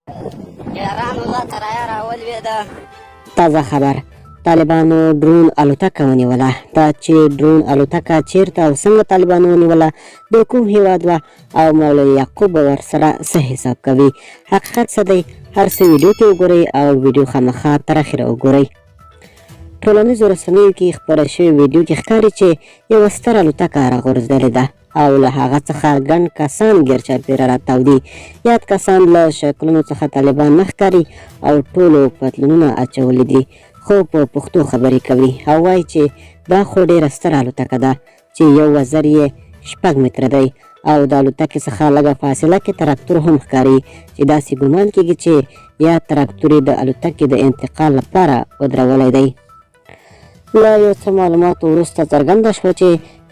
یارانو دا ترایا راولوېده. تازه خبر، طالبانو ډرون الوتکه ونیوله. دا چې ډرون الوتکه چیرته او څنګه طالبانو ونیوله، د کوم هیواد وه او مولوي یعقوب به ورسره څه حساب کوي، حقیقت څه دی، هر څه ویډیو کې وګورئ او ویډیو خامخا تر اخره وګورئ. ټولنیزو رسنیو کې خپره شوې ویډیو کې ښکاري چې یوه ستره الوتکه راغورځېدلې ده او له هغه څخه ګڼ کسان ګیر چاپېره راتاو دي. یاد کسان له شکلونو څخه طالبان نه ښکاري او ټولو پتلونونه اچولي دي، خو په پښتو خبرې کوي او وايي چې دا خو ډېره ستره الوتکه ده چې یو وزر یې 6 متره دی او د الوتکې څخه لږه فاصله کې تراکتور هم ښکاري چې داسې ګومان کېږي چې یاد تراکتور یې د الوتکې د انتقال لپاره ودرولی دی. له یو څه معلوماتو وروسته څرګنده شوه چې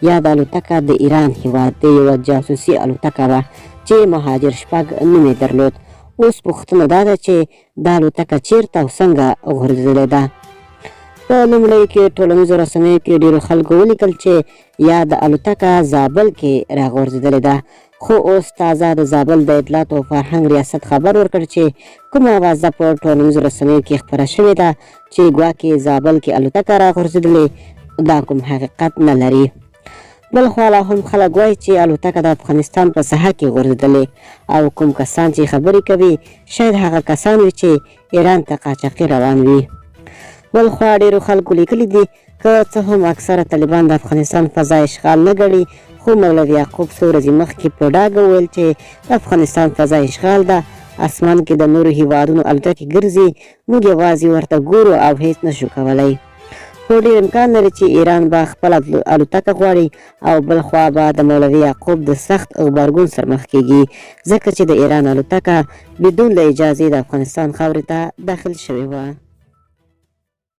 یاده الوتکه د ایران هیواد د یوه جاسوسي الوتکه وه چې مهاجر 6 نوم یې درلود. اوس پوښتنه دا ده چې دا الوتکه چیرته او څنګه غورځېدلې ده؟ په لومړیو کې ټولنیزو رسنیو کې ډیرو خلکو ولیکل چې یاده الوتکه زابل کې راغورځېدلې ده، خو اوس تازه د زابل د اطلاعاتو او فرهنګ ریاست خبر ورکړ چې کومه اوازه په ټولنیزو رسنیو کې خپره شوې ده چې ګواکې زابل کې الوتکه راغورځېدلې، دا کوم حقیقت نه لري. بلخوا لا هم خلک وايي چې الوتکه د افغانستان په ساحه کې غورځېدلې او کوم کسان چې خبرې کوي شاید هغه کسان وي چې ایران ته قاچاقي روان وي. بلخوا ډېرو خلکو لیکلي دي، که څه هم اکثره طالبان د افغانستان فضا اشغال نه ګڼي، خو مولوي یعقوب څو ورځې مخکې په ډاګه وویل چې د افغانستان فضا اشغال ده، اسمان کې د نورو هیوادونو الوتکې ګرځي، موږ یوازې ورته ګورو او هیڅ نه شو کولی. خو ډېر امکان لري چې ایران به خپله الوتکه غواړي او بل خوا به د مولوي یعقوب د سخت غبرګون سره مخ کېږي، ځکه چې د ایران الوتکه بدون له اجازې د افغانستان خاورې ته داخل شوې وه.